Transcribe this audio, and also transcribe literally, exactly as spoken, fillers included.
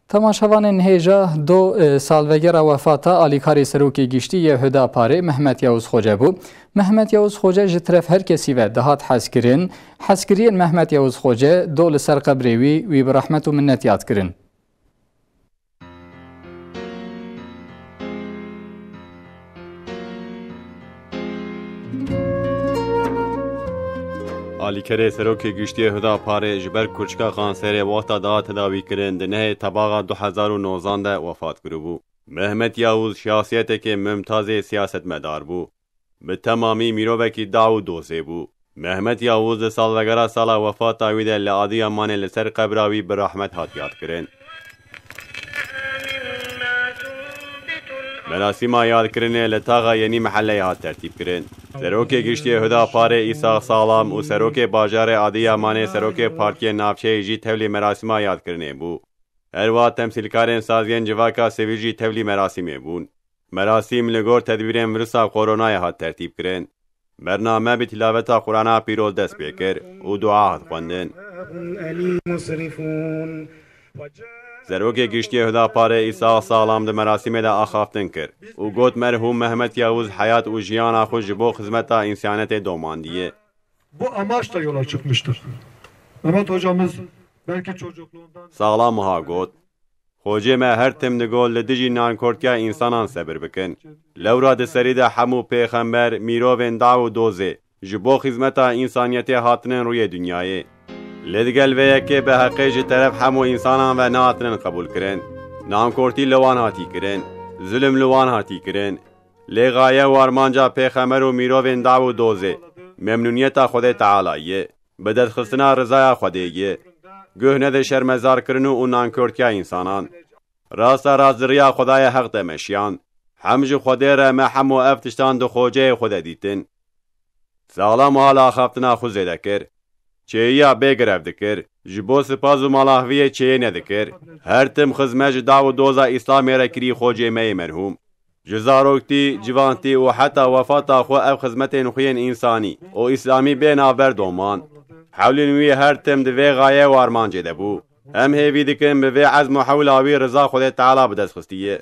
Temaşevanên hêja do, e, salvegera wefata alîkarê Serokê Giştî yê Huda Parê Mehmet Yavuz Xoce bû. Mehmet Yavuz Xoce ji tiref her kesî ve dihat hezkirin. Hezkiriyên Mehmet Yavuz Xoce do li ser qebrê wî, wî bi rehmet û minnet yad kirin. Alîkerê Serokê Giştî yê Huda Parê ji ber kurçika kanserê wexta da tedawî kirin di nehê Tebaxa du hezar û nozan de wefat kiribû. Mehmet Yavuz şahsiyetekê mumtazê siyasetmedar bû. Bi temamî mirovekî daw û dozê bû. Mehmet Yavuz di salvegera sala wefata wî de li Adiyamanê li ser qebra wî bi rehmet hat yadkirin. Merasîma yadkirinê li taxa Yenî Mehelleyê hat tertîb kirin. Serokê Giştî yê Huda Parê Îsa Salam û Serokê Bajarê Adiyamanê, Serokê Partiyê Navçeyê jî tevlî merasîma yadkirinê bû. Herwiha temsîlkarên saziyên civaka sivîl jî tevlî merasîmê bûn. Merasîm li gor tedbîrên virûsa koronayê hat tertîb kirin. Bername bi tilaveta Qur'ana Pîroz dest pê kir û dua hat xwendin. Serokê Giştî yê Huda Parê Îsa Salam di merasîmê de axaftin kir û got, merhûm Mehmet Yavuz heyat û jiyana xwe ji bo xizmeta însaniyetê domandiye. Bu amaçla yola çıkmıştır. Mehmet hocamız belki çocukluğundan Salam wiha got, Xocê me her tim digot li dijî nankortiya însanan sebir bikin. Lewra di serî de hemû pêxember, mirovên daw û dozê ji bo xizmeta însaniyetê hatinin rûyê dinyayê. Lê digel vê yekê bi heqê ji teref hemû însanan ve nehatinin qebûl kirin. Nankortî li wan hatî kirin. Zulm li wan hatî kirin. Lê gaye û armanca pêxember û mirovên daw û dozê memnûniyeta Xwedê Teala ye. Bi destxistina rizaya Xwedê ye. Guh nede şermezarkirin û nankortiya însanan. Rasta rast di riya Xwedayê Heq de meşiyan. Hem ji Xwedê re me hemû ev tiştan di xoceyê xwe de dîtin. Saxlam wiha li axaftina xwe zêde kir. Çêyiya bê grev dikir. Ji bo spas û malahviyê çêyê nedikir. Her tim xizmet ji daw û doza Îslamê re kirî xocê me yê merhûm. Ji zaroktî, civantî û heta wefata xwe ev xizmetên xwe yên însanî û îslamî bê navber doman. Hewlên wî her tim di vê gaye û armancê de bû. Em hêvî dikin bi vê ezm û hewla wî riza Xwedê Teala bi dest xistiye.